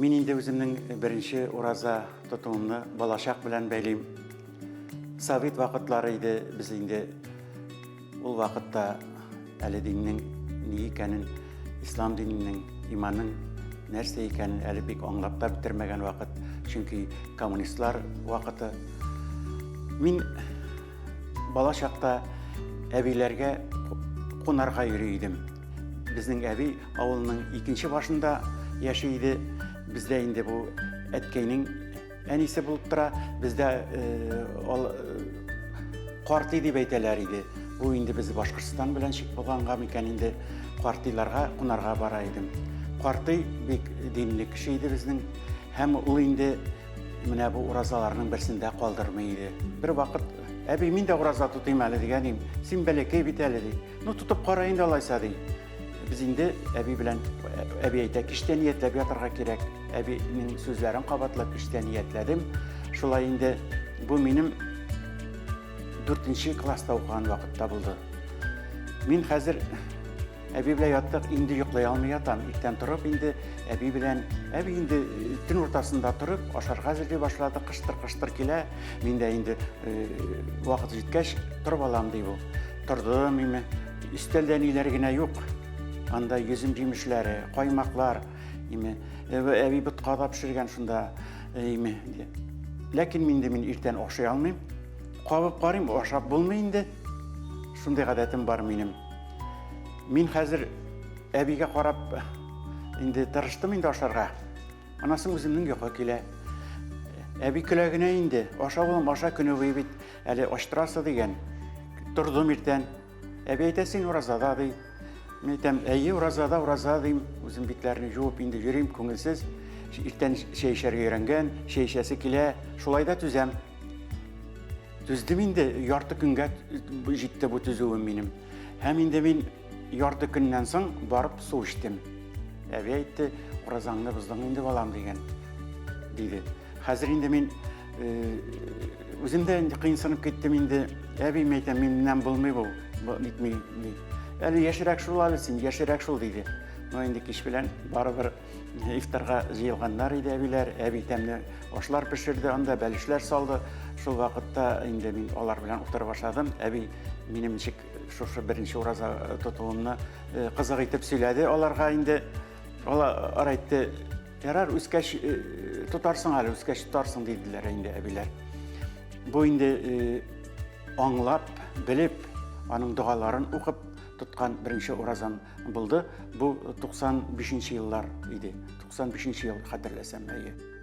Мин инде үземнең беренче ураза тотуымны балачак белән бәйлим. Совет вакытлары иде, без инде ул вакытта әле диннең ни икәнен, ислам диненең, иманның нәрсә икәнен әле бик аңлап та бетермәгән вакыт, чөнки коммунистлар вакыты. Мин бала чакта әбиләргә кунарга йөри идем. Безнең әби авылның икенче башында яши иде. Бездә инде бу әткәйнең әнисе булып тора. Бездә э, картый дип әйтәләр иде. Бу инде без Башкортстан белән чик булганга микән инде картыйларга кунарга бара идем. Картый бик динле кеше иде безнең. Һәм ул инде менә бу уразаларның берсен дә калдырмый иде. Бер вакыт, әби, мин дә ураза тотыйм әле дигән идем. Син бәләкәй бит әле, ди. Ну, тотып кара инде алайса, ди. Без инде әби белән, әби әйтә, кичтә ниятләп ятарга кирәк. Әбинең сүзләрен кабатлап кичтә ниятләдем. Шулай инде бу минем дүртенче класста укыган вакытта булды. Мин хәзер әби белән яттык, инде йоклый алмый ятам. Иртән торып инде әби белән, әби инде э, төн уртасында торып ашарга әзерли башлады, кыштыр-кыштыр килә. Мин дә инде э, вакыт җиткәч торып алам ди бу. Тордым име. Өстәлдә ниләр генә юк. Анда йөзем җимешләре, каймаклар, име. Э, әби ботка да пешергән шунда, име. Ләкин инде мин иртән ашый алмыйм. Кабып карыйм, ашап булмый инде. Шундый гадәтем бар минем. Мин хәзер әбигә карап инде тырыштым инде ашарга. Аннан соң үземнең йокы килә. Әби көлә генә инде. Аша улым, аша, көне буе бит әле ач торасы дигән. Тордым иртән. Әби әйтә, син уразада ди. Мин әйтәм, әйе, уразада, ураза дим. Үзем битләрне жуып инде йөрим, күңелсез. Иртән чәй эчәргә өйрәнгән, чәй эчәсе килә. Шулай да түзәм. Түздем инде, ярты көнгә җитте бу түзүем минем. Һәм инде мин ярты көннән соң барып су эчтем. Әби әйтте, уразаңны боздың инде, балам, дигән, диде. Хәзер инде мин э, үзем дә инде кыенсынып киттем инде. Әби, мин әйтәм, миннән булмый бу, нитми, ди. Әле яшьрәк шул әле син, яшьрәк шул, диде. Но инде кич белән барыбер Ифтарга җыелганнар иде әбиләр. Әби тәмле ашлар пешерде, анда бәлешләр салды. Шул вакытта инде мин алар белән утырып ашадым. Әби минем ничек шушы беренче ураза э, тотуымны э, кызык итеп сөйләде аларга инде. Алар әйтте, ярар, үскәч э, тотарсың әле, үскәч тотарсың диделәр инде әбиләр. Бу инде аңлап, белеп, аның догаларын укып тоткан беренче уразам Булды. Бу 95 нче еллар иде. 95 нче ел хәтерләсәм, әйе.